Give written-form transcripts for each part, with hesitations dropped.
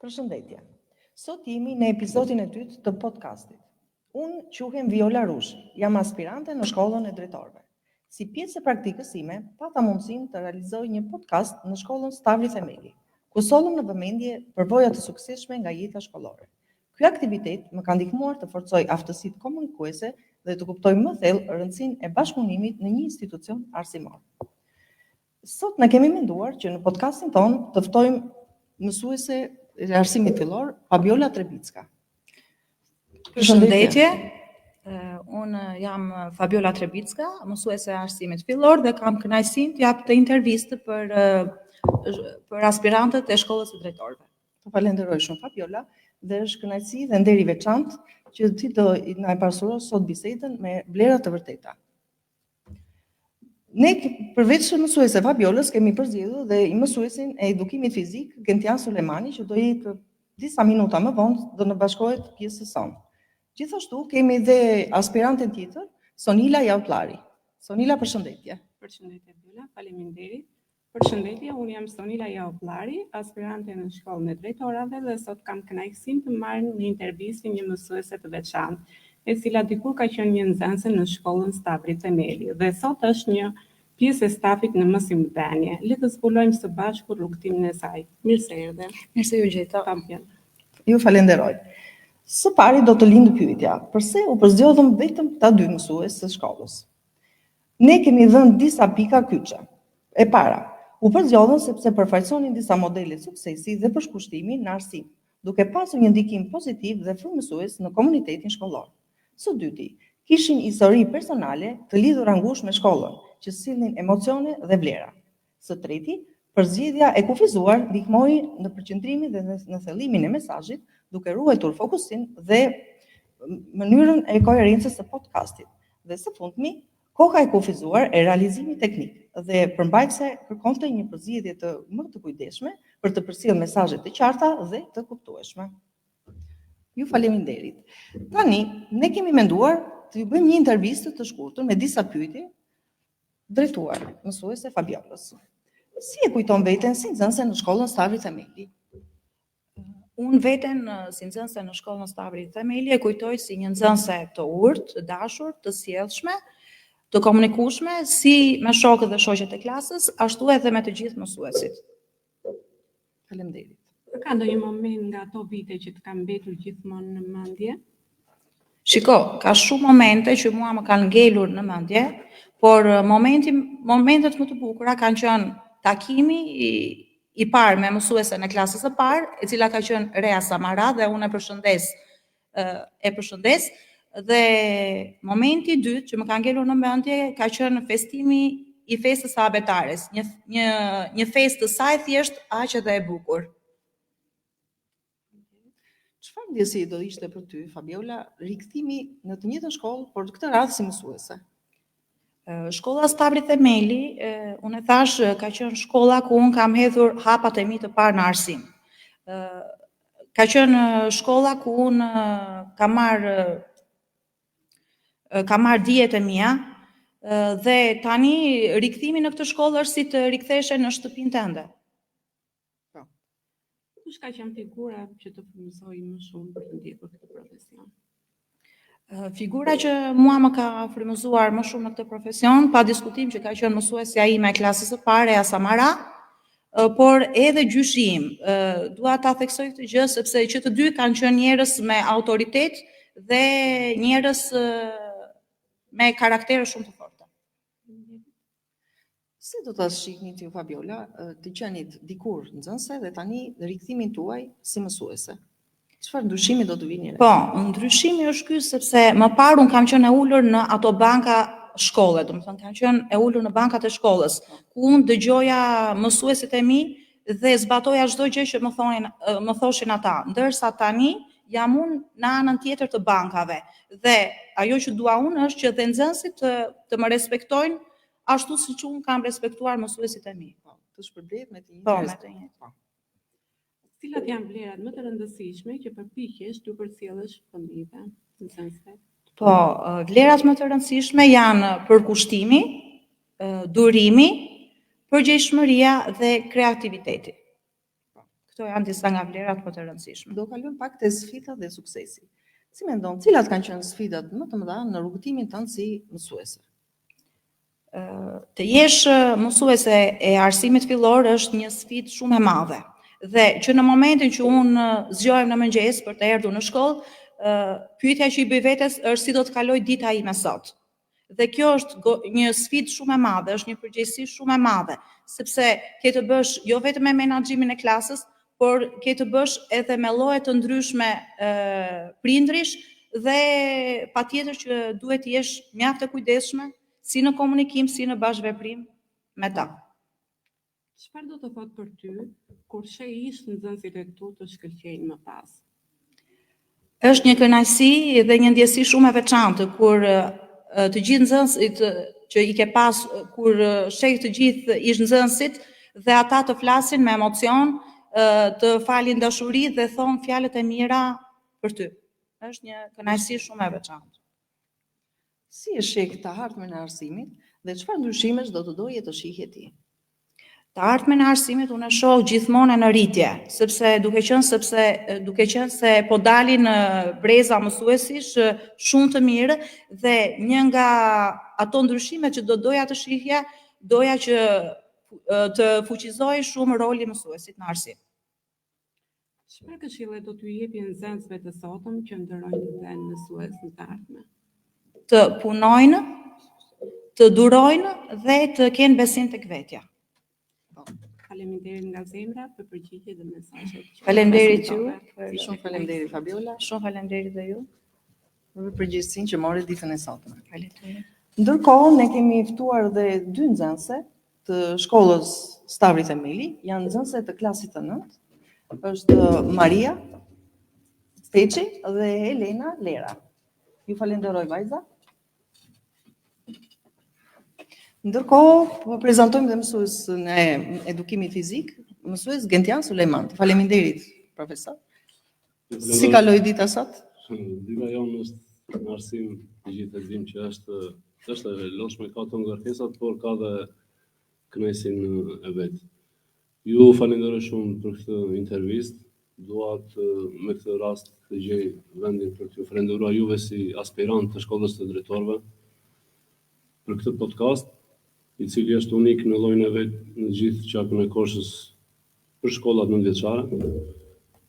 Përshëndetje. Sot jemi në episodin e dytë të podcastit. Unë quhem Viola Rushi, jam aspirante në shkollën e drejtorëve. Si pjesë e praktikës sime, pata mundësinë të realizoj një podcast në shkollën Stavri Themeli, ku sollëm në vëmendje përvoja të suksesshme nga jeta shkollore. Ky aktivitet më ka ndihmuar të forcoj aftësitë komunikuese dhe të kuptoj më thellë rëndësinë e bashkëpunimit në një institucion arsimor. Sot ne kemi menduar që në podcastin tonë të ftojmë mësuese e arsimit fillor Fabiola Trebicka. Përshëndetje. Unë jam Fabiola Trebicka, mësuese e arsimit fillor dhe kam kënaqësinë të jap këtë intervistë për për aspirantët e shkollës së drejtorëve. Të falenderoj shumë Fabiola dhe është kënaqësi dhe nder i veçantë që ti do na e pasurosh sot bisedën me vlera të vërteta. Ne përveç mësuese Fabiolës kemi përzgjedhur dhe mësuesin e edukimit fizik Gentian Sulejmani që do jetë disa minuta më vonë do na bashkohet pjesës sonë. Gjithashtu kemi dhe aspiranten tjetër, Sonila Jaupllari. Sonila, përshëndetje. Përshëndetje Viola, faleminderit. Përshëndetje, unë jam Sonila Jaupllari, aspirante në shkollën e drejtorave dhe sot kam kënaqësinë të marr në intervistë një mësuese të veçantë, e cila dikur ka qenë një nxënëse në shkollën Stavri Themeli dhe sot është një pjesë e stafit në mësimdhënie. Le të zbulojmë së bashku rrugëtimin e saj. Mirë se erdhe. Mirë se ju gjeta. Fabiola. Ju falenderoj. Së pari do të lindë pyetja, përse u përzgjodhëm vetëm këta dy mësues të shkollës? Ne kemi dhënë disa pika kyçe. E para, u përzgjodhën sepse përfaqësonin disa modele suksesi dhe përkushtimi në arsim, duke pasur një ndikim pozitiv dhe frymëzues në komunitetin shkollor. Së dyti, kishin histori personale të lidhura ngushtë me shkollën, që sillnin emocione dhe vlera. Së treti, përzgjedhja e kufizuar ndihmoi në përqendrimin dhe në thellimin e mesazhit, duke ruajtur fokusin dhe mënyrën e koherencës së podcastit. Dhe së fundmi, koha e kufizuar e realizimit teknik dhe përmbajtëse kërkonte një përzgjedhje të më të kujdesshme për të përcjellë mesazhe të qarta dhe të kuptueshme. Ju faleminderit. Tani, ne kemi menduar të ju bëjmë një intervistë të shkurtër me disa pyetje drejtuar mësuese Fabiolës. Si e kujton veten si nxënëse në shkollën Stavri Themeli? Unë veten si nxënëse në shkollën Stavri Themeli e kujtoj si një nxënëse të urtë, të dashur, të sjellshme, të komunikueshme si me shokët dhe shoqet e klasës, ashtu edhe me të gjithë mësuesit. Faleminderit. A ka ndonjë moment nga ato vite që të ka mbetur gjithmonë në mendje? Shiko, ka shumë momente që mua më kanë ngelur në mendje, por momenti momentet më të bukura kanë qenë takimi i, i parë me mësuesen e klasës së parë, e cila ka qenë Rea Samara dhe unë e përshëndes e përshëndes dhe momenti i dytë që më ka ngelur në mendje ka qenë festimi i festës së abetares, një një një festë sa e thjeshtë aq edhe e bukur. Çfarë ndjesi do ishte për ty, Fabiola, rikthimi në të njëjtën shkollë, por këtë radhë si mësuese? Shkolla Stavri Themeli, unë e thash, ka qenë shkolla ku unë kam hedhur hapat e mi të parë në arsim. Ka qenë shkolla ku unë kam marrë kam marrë dijet e mia dhe tani rikthimi në këtë shkollë është si të riktheheshe në shtëpinë tënde. Po. Kush ka qenë figura që të frymëzoi më shumë për të ndjekur këtë profesion? Figura që mua më ka frymëzuar më shumë në këtë profesion, pa diskutim që ka qenë mësuesja ime e klasës së parë, Ea Samara, por edhe gjyshi im. Dua ta theksoj këtë gjë sepse që të dy kanë qenë njerëz me autoritet dhe njerëz me karaktere shumë të forta. Si do ta shihnit ju Fabiola, të qenit dikur nxënëse dhe tani rikthimin tuaj si mësuese? Çfarë ndryshimi do të vini re? Po, ndryshimi është ky sepse më parë unë kam qenë e ulur në ato banka shkolle, domethënë kam qenë e ulur në bankat e shkollës, ku unë dëgjoja mësuesit e mi dhe zbatoja çdo gjë që më thonin, më thoshin ata, ndërsa tani jam unë në anën tjetër të bankave dhe ajo që dua unë është që dhe nxënësit të, të më respektojnë ashtu siç unë kam respektuar mësuesit e mi. Po, të shpërblehet me të njëjtin Po, me të njëjtin. Po. Cilat janë vlerat më të rëndësishme që përpiqesh t'u përcjellësh fëmijëve, nxënësve? Po, vlerat më të rëndësishme janë përkushtimi, durimi, përgjegjshmëria dhe kreativiteti. Po. Këto janë disa nga vlerat më të rëndësishme. Do kalojmë pak te sfidat dhe suksesi. Si mendon, cilat kanë qenë sfidat më të mëdha në rrugëtimin tënd si mësuese? Të jesh mësuese e arsimit fillor është një sfidë shumë e madhe. Dhe që në momentin që unë zgjohem në mëngjes për të erdhur në shkollë, pyetja që i bëj vetes është si do të kaloj dita ime sot. Dhe kjo është një sfidë shumë e madhe, është një përgjegjësi shumë e madhe, sepse ke të bësh jo vetëm me menaxhimin e klasës, por ke të bësh edhe me lloje të ndryshme prindrish dhe patjetër që duhet të jesh mjaft e kujdesshme si në komunikim, si në bashkëveprim me ta. Çfarë do të thotë për ty kur sheh ish nxënësit e tu të shkëlqejnë më pas? Është një kënaqësi dhe një ndjesi shumë e veçantë kur të gjithë nxënësit që i ke pas, kur sheh të gjithë ish nxënësit dhe ata të flasin me emocion, të falin dashuri dhe thonë fjalët e mira për ty. Është një kënaqësi shumë e veçantë. Si e sheh të ardhmen e arsimit dhe çfarë ndryshimesh do të doje të shihje ti? Të ardhmen e arsimit unë e shoh gjithmonë në rritje, sepse duke qenë sepse duke qenë se po dalin breza mësuesish shumë të mirë dhe një nga ato ndryshime që do doja të shihja, doja që të fuqizohej shumë roli i mësuesit në arsim. Çfarë këshille do t'u jepje nxënësve të sotëm që ëndërrojnë të bëhen mësues në të ardhmen? Të punojnë, të durojnë dhe të kenë besim tek vetja. Po. Faleminderit nga zemra për përgjigjet dhe mesazhet. Faleminderit ju. Shumë faleminderit Fabiola. Shumë faleminderit dhe ju. Për përgjegjësinë që more ditën e sotme. Faleminderit. Ndërkohë ne kemi ftuar dhe dy nxënëse të shkollës Stavri Themeli, janë nxënëse të klasit të nëntë, është Maria Peçi dhe Elena Lera. Ju falenderoj vajza. Ndërkohë, po prezantojmë dhe mësuesin e edukimit fizik, mësues Gentian Sulejman. Faleminderit, profesor. Si kaloi dita sot? Dita jonë është në arsim, të gjithë e dimë që është është e lodhshme, ka të ngarkesat, por ka dhe kënaqësinë e vet. Ju falenderoj shumë për këtë intervistë. Dua të me këtë rast të gjej vendin për t'ju falenderuar juve si aspirant të shkollës së drejtorëve për këtë podcast, i cili është unik në llojin e vet në gjithë qarkun e Korçës për shkollat nëntëvjeçare.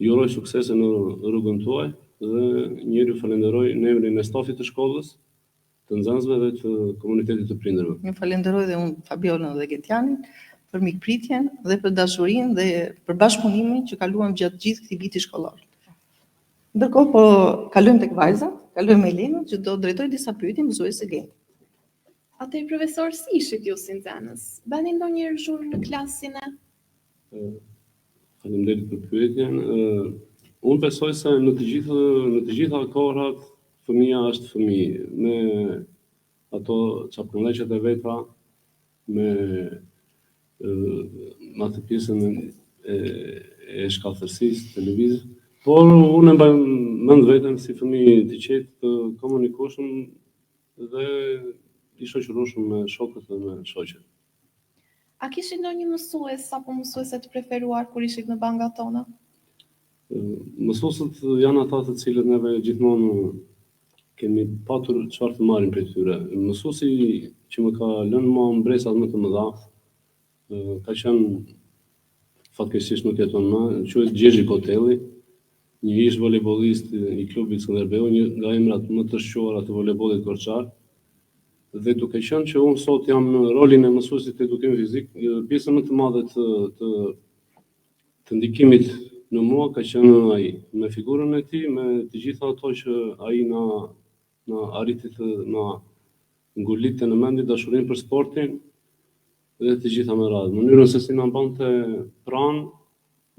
Ju uroj suksese në rrugën tuaj dhe njëherë ju falenderoj në emrin e stafit të shkollës, të nxënësve dhe të komunitetit të prindërve. Ju falenderoj dhe unë Fabiolën dhe Gentianin për mikpritjen dhe për dashurinë dhe për bashkëpunimin që kaluam gjatë gjithë këtij viti shkollor. Ndërkohë po kalojmë tek vajzat, kalojmë me Elenën që do drejtojë disa pyetje mësuesit Gent. Atëherë profesor, si ishit ju si nxënës? Bënit ndonjëherë zhurmë në klasë si ne? Faleminderit për pyetjen. Unë besoj se në të gjithë në të gjitha kohrat fëmija është fëmijë me ato çapkënllëqet e veta, me me atë pjesën e e shkathërsisë të lëvizjes, por unë e mbaj mend veten si fëmijë të qetë, të komunikueshëm dhe i shoqërueshëm me shokët dhe me shoqet. A kishit ndonjë mësues apo mësuese të preferuar kur ishit në bangat tona? Mësuesit janë ata të cilët neve gjithmonë kemi patur çfarë të marrim prej tyre. Mësuesi që më ka lënë mua mbresat më të mëdha ka qenë fatkeqësisht nuk jeton më, quhet Gjergji Kotelli, një ish volejbollist i klubit Skënderbeu, një nga emrat më të shquara të volejbollit korçar. Dhe duke qenë që unë sot jam në rolin e mësuesit të edukimit fizik, pjesën më të madhe të të të ndikimit në mua ka qenë ai, me figurën e tij, me të gjitha ato që ai na na arriti të na ngulitte në mendje dashurinë për sportin dhe të gjitha me radhë. Mënyrën se si na mbante pranë,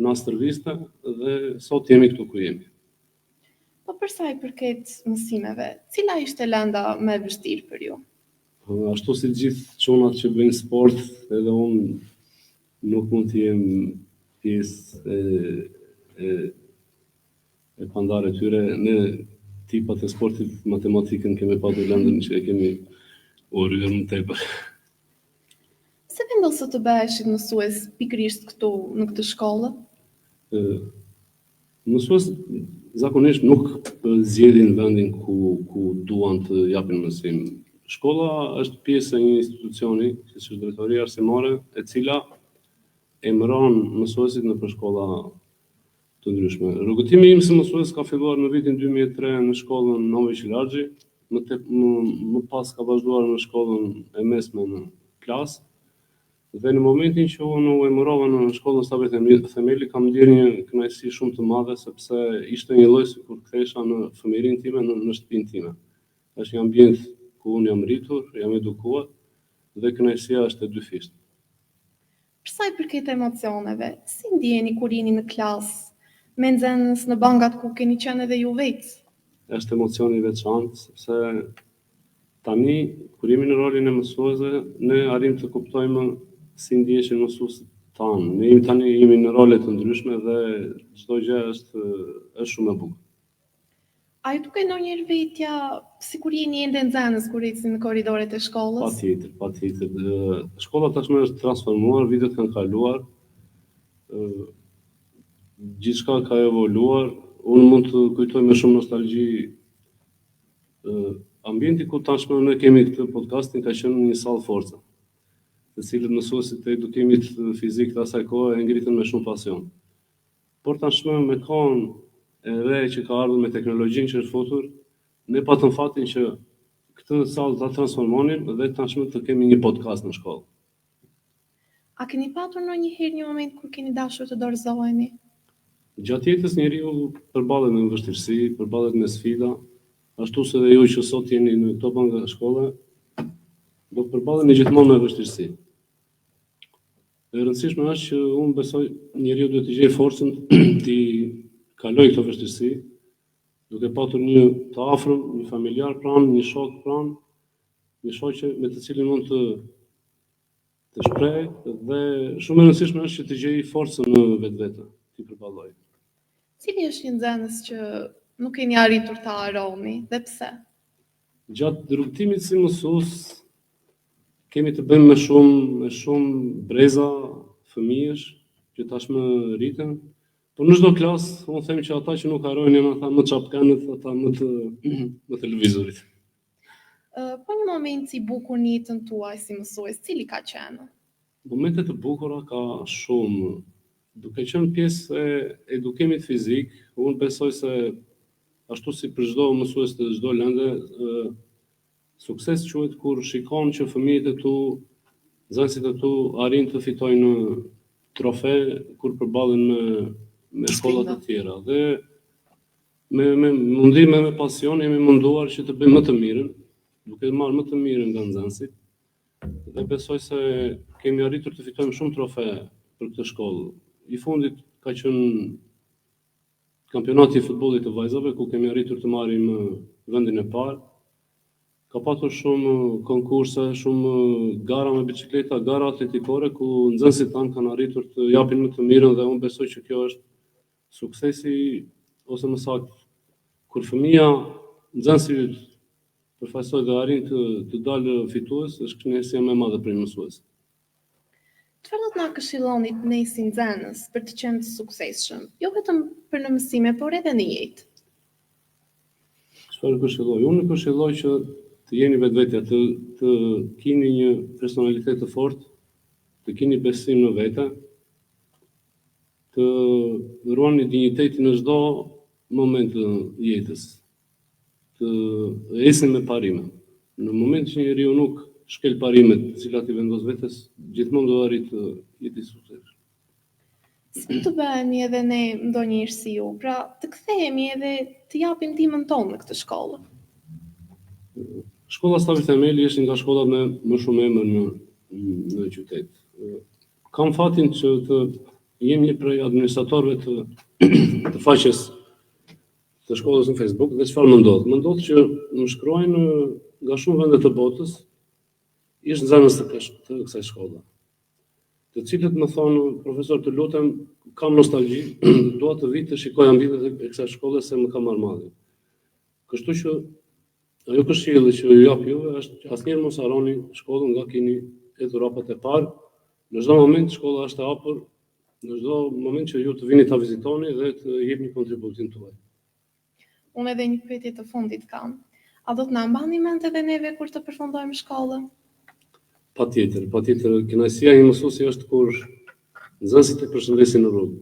na stërviste dhe sot jemi këtu ku jemi. Po për sa i përket mësimeve, cila ishte lënda më e vështirë për ju? Ashtu si të gjithë çunat që bëjnë sport, edhe unë nuk mund të jem pjesë e e e pandarë e tyre. Ne tipat e sportit matematikën kemi patur lëndën që e kemi urryer më tepër. Pse vendosët të bëheshit mësues pikërisht këtu në këtë shkollë? Mësuesit zakonisht nuk zgjedhin vendin ku ku duan të japin mësim. Shkolla është pjesë e një institucioni, siç është drejtoria arsimore, e cila emëron mësuesit nëpër shkolla të ndryshme. Rrugëtimi im si mësues ka filluar në vitin 2003 në shkollën Novi Qilarxhi, më, te, më, më pas ka vazhduar në shkollën e mesme në Plasë, Dhe në momentin që unë u emërova në shkollën Stavri Themeli, kam ndjerë një kënaqësi shumë të madhe sepse ishte një lloj sikur kthehesha në fëmijërinë time, në, në shtëpinë time. Është një ambient ku unë jam rritur, jam edukuar dhe kënaqësia është e dyfishtë. Për sa i përket emocioneve, si ndiheni kur jeni në klasë me nxënës në bangat ku keni qenë edhe ju vetë? Është emocion i veçantë sepse Tani, kur jemi në rolin e mësuesve, ne arrijmë të kuptojmë si ndiheshin mësuesit tanë. Ne jemi tani jemi në role të ndryshme dhe çdo gjë është është shumë e bukur. A ju duket ndonjëherë vetja sikur jeni ende nxënës kur ecni në korridoret e shkollës? Patjetër, patjetër. Shkolla tashmë është transformuar, vitet kanë kaluar. Gjithçka ka evoluar. Unë mund të kujtoj me shumë nostalgji Ambienti ku tashmë ne kemi këtë podcastin ka qenë një sallë force, të cilët mësuesit e edukimit fizik të asaj kohe e ngritën me shumë pasion. Por tashmë me kohën e re që ka ardhur me teknologjinë që është futur, ne patëm fatin që këtë sallë ta transformonim dhe tashmë të kemi një podcast në shkollë. A keni patur ndonjëherë një moment kur keni dashur të dorëzoheni? Gjatë jetës njeriu përballet me vështirësi, përballet me sfida, ashtu si dhe ju që sot jeni në këto banka shkolle, do të përballeni gjithmonë me vështirësi. E rëndësishme është që unë besoj njeriu duhet të gjejë forcën t'i kalojë këto vështirësi, duke patur një të afërm, një familjar pranë, një shok pranë, një shoqe me të cilin mund të të shprehë dhe shumë e rëndësishme është që të gjejë forcën në vetvete, t'i përballojë. Cili është një nxënës që nuk keni arritur ta harroni dhe pse? Gjatë rrugëtimit si mësues kemi të bëjmë me shumë me shumë breza fëmijësh që tashmë rriten, por në çdo klasë unë them që ata që nuk harrojnë janë ata më çapkanët, ata më të më të lëvizurit. Po një moment i bukur në jetën tuaj si mësues, cili ka qenë? Momente të bukura ka shumë. Duke qenë pjesë e edukimit fizik, unë besoj se ashtu si për çdo mësues të çdo lënde, sukses quhet kur shikon që fëmijët e tu, nxënësit e tu arrijnë të fitojnë trofe kur përballen me me shkolla të tjera dhe Me me mundim e me pasion jemi munduar që të bëjmë më të mirën, duke marrë më të mirën nga nxënësit. Dhe besoj se kemi arritur të fitojmë shumë trofe për këtë shkollë. I fundit ka qenë kampionati i futbollit të vajzave ku kemi arritur të marrim vendin e parë. Ka patur shumë konkurse, shumë gara me biçikleta, gara atletikore ku nxënësit tanë kanë arritur të japin më të mirën dhe unë besoj që kjo është Suksesi ose më saktë kur fëmija, nxënësi yt përfaqëson dhe arrin të të dalë fitues, është kënaqësia më e madhe për një mësues. Çfarë do të na këshillonit ne si nxënës për të qenë të suksesshëm, jo vetëm për në mësime, por edhe në jetë? Çfarë këshilloj? Unë këshilloj që të jeni vetvetja, të të kini një personalitet të fortë, të kini besim në vete, Të ruani dinjitetin në çdo moment të jetës. Të ecni me parime. Në moment që njeriu nuk shkel parimet të cilat i vendos vetes, gjithmonë do arrijë të jetë i suksesshëm. Si mund të bëhemi edhe ne ndonjëherë si ju, pra të kthehemi edhe të japim ndihmën tonë në këtë shkollë? Shkolla Stavri Themeli është një nga shkollat me më shumë emër në në qytet. Kam fatin që të jem një prej administratorëve të të faqes të shkollës në Facebook dhe çfarë më ndodh? Më ndodh që më shkruajnë nga shumë vende të botës ish nxënës të, të kësaj shkolle, të cilët më thonë, profesor, të lutem, kam nostalgji, dua të vij të shikoj ambientet e kësaj shkolle se më ka marrë malli. Kështu që ajo këshillë që ju jap juve është që asnjëherë mos harroni shkollën nga keni hedhur hapat e parë. Në çdo moment shkolla është e hapur. Në çdo moment që ju të vini ta vizitoni dhe të jepni kontributin tuaj. Unë edhe një pyetje të fundit kam. A do të na mbani mend edhe neve kur të përfundojmë shkollën? Patjetër, patjetër, kënaqësia e një mësuesi është kur nxënësit e përshëndesin në rrugë.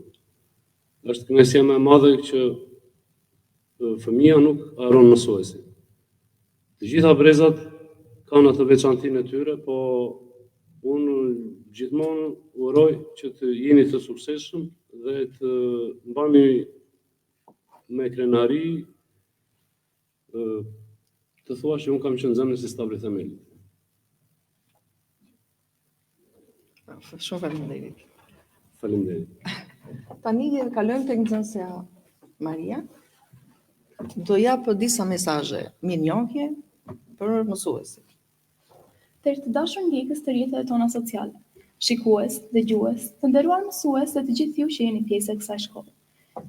Është kënaqësia më e madhe që fëmija nuk harron mësuesin. Të gjitha brezat kanë atë veçantinë e tyre, po unë gjithmonë uroj që të jeni të suksesshëm dhe të mbani me krenari të thuash që unë kam qenë nxënës i Stavri Themelit. Shumë faleminderit. Faleminderit. Tani kalojmë tek nxënësja Maria. Do jap disa mesazhe mirënjohje për mësuesit. Të të dashur ndjekës të rrjeteve tona sociale, shikues, dëgjues, të nderuar mësues dhe të gjithë ju që jeni pjesë e kësaj shkolle.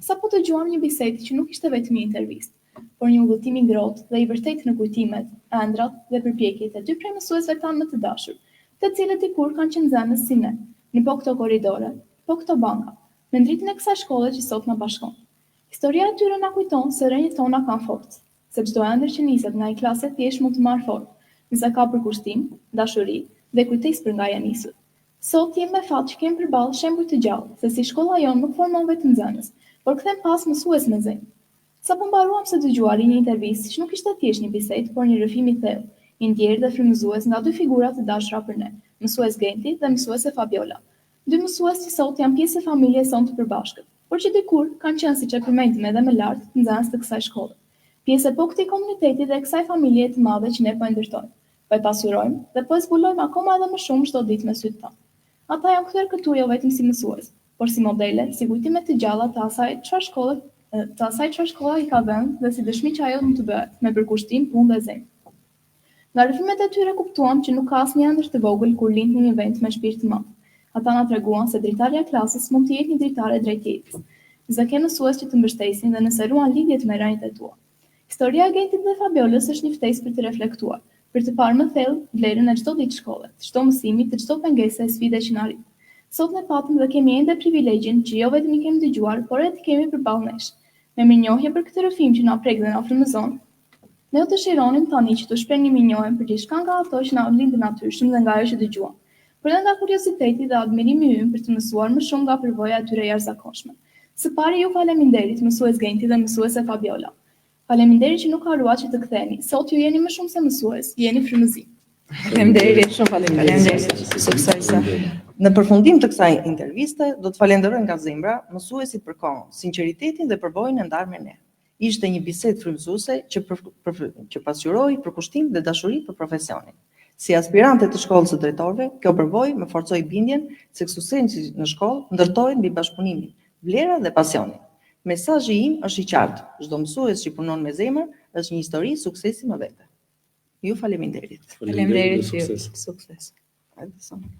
Sapo dëgjuam një bisedë që nuk ishte vetëm një intervistë, por një udhëtim i ngrohtë dhe i vërtetë në kujtimet, ëndrrat dhe përpjekjet e dy prej mësuesve tanë më të dashur, të cilët dikur kanë qenë nxënës si ne, në po këto korridore, po këto banka, nën dritën e kësaj shkolle që sot na bashkon. Historia e tyre na kujton se rrënjët tona kanë forcë, se çdo ëndërr që niset nga një klasë e thjeshtë mund të marrë formë, nëse ka përkushtim, dashuri dhe kujtesë për nga je nisur. Sot jemi me fat që kemi përballë shembuj të gjallë se si shkolla jonë nuk formon vetëm nxënës, por kthen pas mësues me zemër. Sapo mbaruam së dëgjuari një intervistë që nuk ishte thjesht një bisedë, por një rrëfim i thellë, i ndjerë dhe frymëzues nga dy figura të dashura për ne, mësues Genti dhe mësuese Fabiola. Dy mësues që sot janë pjesë e familjes sonë të përbashkët, por që dikur kanë qenë siç e përmendëm edhe më lart, nxënës të kësaj shkolle. Pjesë e po këtij komuniteti dhe e kësaj familjeje të madhe që ne po e ndërtojmë. Po e pasurojmë dhe po e zbulojmë akoma edhe më shumë çdo ditë me sytë tanë. Ata janë kthyer këtu jo vetëm si mësues, por si modele, si kujtime të gjalla të asaj çfarë shkolle të asaj çfarë shkolla i ka dhënë dhe si dëshmi që ajo mund të bëhet, me përkushtim, punë dhe zemër. Nga rrëfimet e tyre kuptuam që nuk ka asnjë ëndërr të vogël kur lind në një vend me shpirt të madh. Ata na treguan se dritarja e klasës mund të jetë një dritare drejt jetës, nëse ke mësues që të mbështesin dhe nëse ruan lidhjet me rrënjët e tua. Historia e Gentit dhe Fabiolës është një ftesë për të reflektuar, për të parë më thellë vlerën e çdo ditë shkolle, të çdo mësimi, të çdo pengese e sfide që na rrit. Sot ne patëm dhe kemi ende privilegjin që jo vetëm i kemi dëgjuar, por edhe t'i kemi përballë nesh. Me mirënjohje për këtë rrëfim që na prek dhe na frymëzon, ne do dëshironim tani që t'u shprehnim mirënjohjen për gjithçka nga ato që na lindën natyrshëm dhe nga ajo që dëgjuam, por edhe nga kurioziteti dhe admirimi ynë për të mësuar më shumë nga përvoja e tyre e jashtëzakonshme. Së pari ju faleminderit mësues Genti dhe mësuese Fabiola. Faleminderit që nuk harruat që të ktheheni. Sot ju jeni më shumë se mësues, jeni frymëzim. Faleminderit, shumë faleminderit. Suksese. Në përfundim të kësaj interviste, do të falenderoj nga zemra mësuesit për kohën, sinqeritetin dhe përvojën e ndarë me ne. Ishte një bisedë frymëzuese që për, për, që pasqyroi përkushtim dhe dashuri për profesionin. Si aspirante të shkollës së drejtorëve, kjo përvojë më forcoi bindjen se suksesi në shkollë ndërtohet mbi bashkëpunimin, vlera dhe pasionin. Mesazhi im është i qartë, çdo mësues që punon me zemër është një histori suksesi më vete. Ju faleminderit. Faleminderit, sukses. Sukses. Hajde, sonte.